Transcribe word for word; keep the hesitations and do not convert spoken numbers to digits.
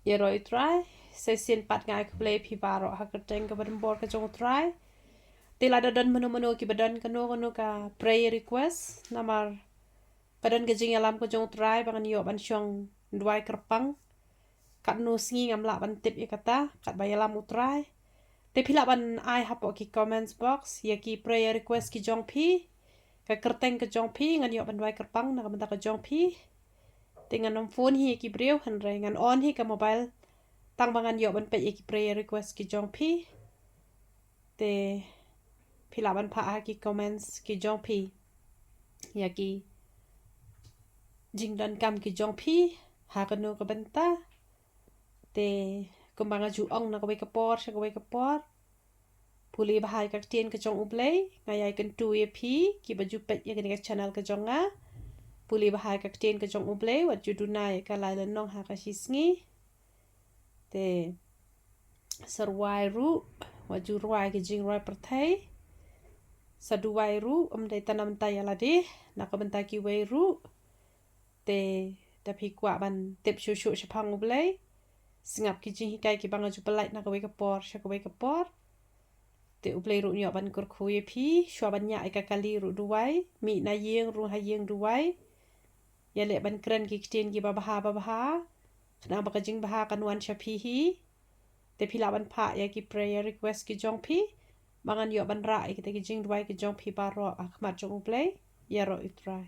Ïaroh ïa u Trai. Sa shisien pat nga ai khublei ïa phi baroh ha ka kyrteng kaba donbor ka jong u Trai. Te lada don mano mano kiba don kano kano ka prayer request, namar ka don ka jingïalam ka jong u Trai ba ngan ïoh ban shong duwai kyrpang. Katno sngi ngam lah ban tip ïa kata, katba ïalam u Trai. Te phi lah ban ai hapoh ki comments box ïa ki prayer request ki jong phi. Ka kyrteng ka jong phi, ngan ïoh ban duwai kyrpang na ka bynta ka jong phi. Te ngan ym phone hi ïa ki briew, hynrei ngan on hi ka mobile tang ba ngan ïoh ban peit ïa ki prayer request ki jong phi. Te phi lah ban phah ha ki comments ki jong phi ïa ki jingdonkam ki jong phi ha kano ka bynta. Te kumba nga ju ong na kawei ka por sha kawei ka por, pule bha ïa ka ktien ka jong U Blei. Nga ïai kyntu ïa phi kiba ju peit ïa kane ka channel ka jong nga, pule bha ïa ka ktien ka jong U Blei, wat ju duna ïa ka lai lynnong ha ka shisngi. Te sa rwai ruh, wat ju rwai ki jingrwai pyrthei. Sa duwai ruh, ym dei tang namar ïa lade, na ka bynta kiwei ruh. Te da phi kwah ban tip shuh shuh shaphang U Blei, sngap ki jinghikai kiba nga ju pyllait na kawei ka por sha kawei ka por. Te U Blei ruh un ïoh ban kyrkhu ïa phi, shuwa ban ñiah ïa ka kali ruh duwai, mih na ïing rung ha ïing duwai. Ïaleh ban kren ki ktien kiba bha ba bha, khnang ba ka jingbha kan wan sha phi hi. Te phi lah ban phah ïa ki prayer request ki jong phi, ba ngan ïoh ban rah ïa kita ki jingduwai ki jong phi baroh ha khmat jong U Blei. Ïaroh ïa u Trai.